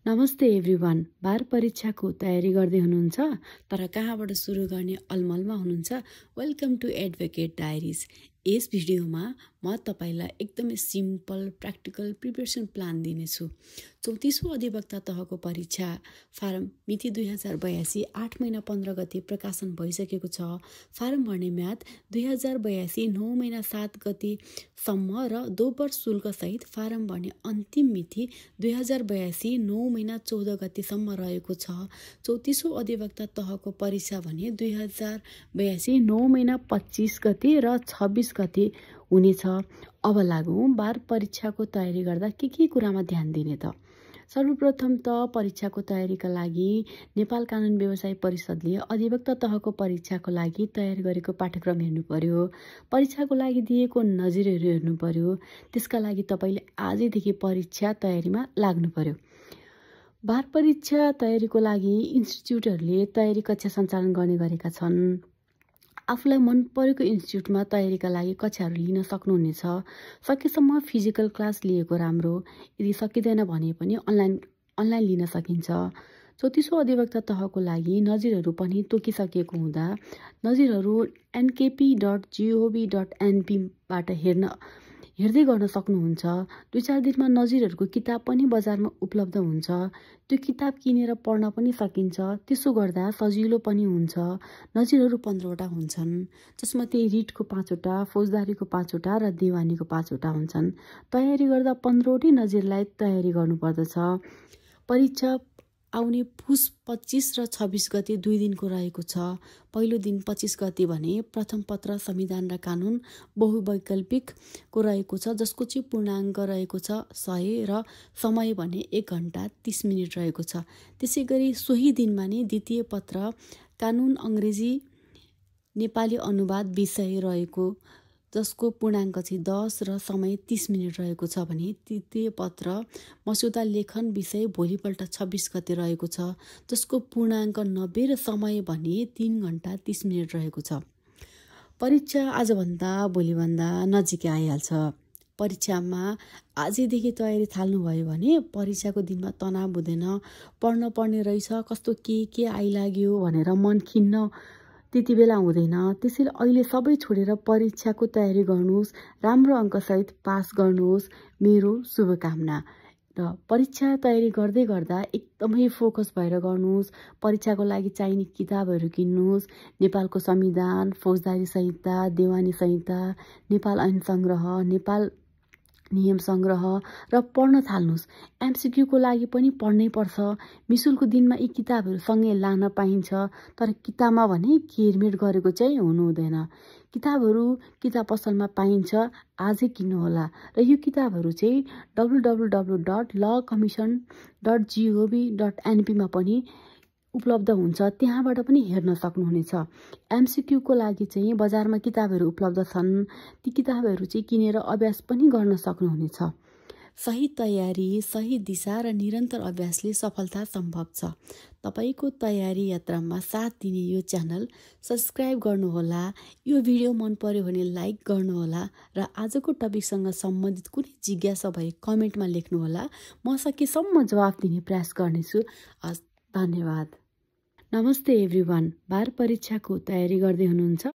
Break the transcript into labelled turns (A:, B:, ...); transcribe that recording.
A: नमस्ते एभ्रिवान। बार परीक्षाको तयारी गर्दै हुनुहुन्छ तर कहाँबाट सुरु गर्ने अलमलमा हुनुहुन्छ? Welcome to advocate diaries. यस भिडियोमा म तपाईलाई एकदमै सिम्पल प्र्याक्टिकल प्रिपरेसन प्लान दिनेछु। 34औं अधिवक्ता तहको परीक्षा फारम मिति 2082 8 महिना 15 गते प्रकाशन भइसकेको छ। फारम भर्ने म्याद 2082 9 महिना 7 गतेसम्म र दोब्बर शुल्कसहित फारम भर्ने अन्तिम मिति 2082 9 महिना 14 गतेसम्म रहेको छ। 34औं अधिवक्ता तहको परीक्षा भने 2082 9 महिना 25 गते र 26 गते हुनेछ। अब लागौं बार परीक्षाको तयारी गर्दा के कुरामा ध्यान दिने त? सर्वप्रथम त परीक्षाको तयारीका लागि नेपाल कानुन व्यवसाय परिषदले अधिवक्ता तहको परीक्षाको लागि तयार गरेको पाठ्यक्रम हेर्नु पर्यो। परीक्षाको लागि दिएको नजिरहरू हेर्नु पर्यो। त्यसका लागि तपाईले आजैदेखि परीक्षा तयारीमा लाग्नु पर्यो। बार परीक्षा तयारीको लागि इन्स्टिट्युटहरूले तयारी कक्षा सञ्चालन गर्ने गरेका छन्। आफूलाई मन परेको इन्स्टिट्युटमा तयारीका लागि कक्षाहरू लिन सक्नुहुनेछ। सकेसम्म फिजिकल क्लास लिएको राम्रो। यदि सकिँदैन भने पनि अनलाइन लिन सकिन्छ। 34औं अधिवक्ता तहको लागि नजिरहरू पनि तोकिसकेको हुँदा नजिरहरू nkp.gov.np बाट हेर्दै गर्न सक्नुहुन्छ। 2-4 दिनमा नजिरहरूको किताब पनि बजारमा उपलब्ध हुन्छ। त्यो किताब किनेर पढ्न पनि सकिन्छ। त्यसो गर्दा सजिलो पनि हुन्छ। नजिरहरू 15 वटा हुन्छन्, जसमध्ये रिटको 5 वटा, फौजदारीको 5 वटा र दिवानीको 5 वटा हुन्छन्। तयारी गर्दा 15 वटै नजिरलाई तयारी गर्नुपर्दछ। परीक्षा आउने पुस 25 र 26 गते 2 दिनको रहेको छ। पहिलो दिन 25 गते भने प्रथम पत्र संविधान र कानुन बहुवैकल्पिकको रहेको छ, जसको चाहिँ पूर्णाङ्क रहेको छ 100 र समय भने 1 घण्टा 30 मिनट रहेको छ। त्यसै गरी सोही दिनमा नै द्वितीय पत्र कानुन अङ्ग्रेजी नेपाली अनुवाद विषय रहेको, जसको पूर्णाङ्क चाहिँ 10 र समय 30 मिनट रहेको छ भने तृतीय पत्र मस्यौदा लेखन विषय भोलिपल्ट 26 गते रहेको छ, जसको पूर्णाङ्क 90 र समय भने 3 घण्टा 30 मिनट रहेको छ। परीक्षा आजभन्दा भोलिभन्दा नजिकै आइहाल्छ। परीक्षामा आजैदेखि तयारी थाल्नुभयो भने परीक्षाको दिनमा तनाव हुँदैन। पढ्न पर्ने रहेछ, कस्तो के आइलाग्यो भनेर मन खिन्न त्यति बेला हुँदैन। त्यसैले अहिले सबै छोडेर परीक्षाको तयारी गर्नुहोस्। राम्रो अङ्कसहित पास गर्नुहोस्। मेरो शुभकामना। र परीक्षा तयारी गर्दै गर्दा एकदमै फोकस भएर गर्नुहोस्। परीक्षाको लागि चाहिने किताबहरू किन्नुहोस्। नेपालको संविधान, फौजदारी संहिता, देवानी संहिता, नेपाल ऐन सङ्ग्रह, नेपाल नियम सङ्ग्रह र पढ्न थाल्नुहोस्। MCQ को लागि पनि पढ्नै पर्छ। मिसुलको दिनमा यी किताबहरू सँगै लान पाइन्छ, तर किताबमा भने केरमेट गरेको चाहिँ हुनु हुँदैन। किताबहरू किताब पसलमा पाइन्छ, आजै किन्नुहोला। र यो किताबहरू चाहिँ www.lawcommission.gov.np मा पनि उपलब्ध हुन्छ। त्यहाँबाट पनि हेर्न सक्नुहुनेछ। MCQ को लागि चाहिँ बजारमा किताबहरू उपलब्ध छन्। ती किताबहरू चाहिँ किनेर अभ्यास पनि गर्न सक्नुहुनेछ। सही तयारी, सही दिशा र निरन्तर अभ्यासले सफलता सम्भव छ। तपाईको तयारी यात्रामा साथ दिने यो च्यानल सब्स्क्राइब गर्नुहोला। यो भिडियो मन पर्यो भने लाइक गर्नुहोला र आजको टपिकसँग सम्बन्धित कुनै जिज्ञासा भए कमेन्टमा लेख्नुहोला। म सकेसम्म जवाफ दिने प्रयास गर्नेछु। धन्यवाद। नमस्ते एभ्रिवान। बार परीक्षाको तयारी गर्दै हुनुहुन्छ